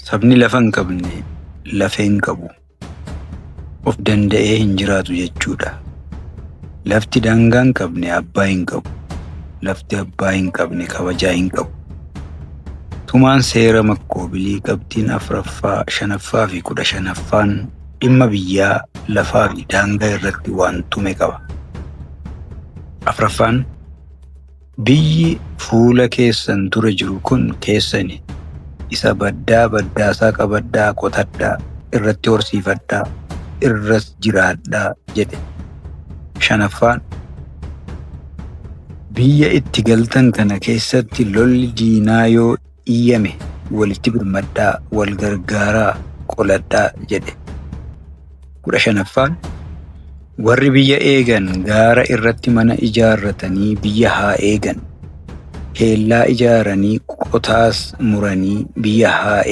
Sabni lafa hin qabne lafee hin qabu. Of danda'ee hin jiraatu jechuudha. Lafti daangaa hin qabne abbaa hin qabu. Lafti abbaa hin qabne kabajaa hin qabu. Tumaan seera makkoobilii qabxiin 4ffaa, 5ffaa fi 15ffaan dhimma biyyaa, lafaa fi daangaa irratti waan tume qaba. 4ffaan Biyyi fuula keessan dura jiru kun keessani. Isa baddaa baddaasaa qabadhaa qotadhaa, irratti horsiifadhaa, irras jiraadhaa jedhe. 5ffaan Biyya itti galtan kana keessatti lolli diinaa yoo iyyame walitti birmadhaa, wal gargaaraa, qoladhaa jedhe. 15ffaan Warri biyya eegan gaara irratti mana ijaarratanii biyya haa eegan. Kellaa ijaaranii qotaas muranii biyya haa eegan.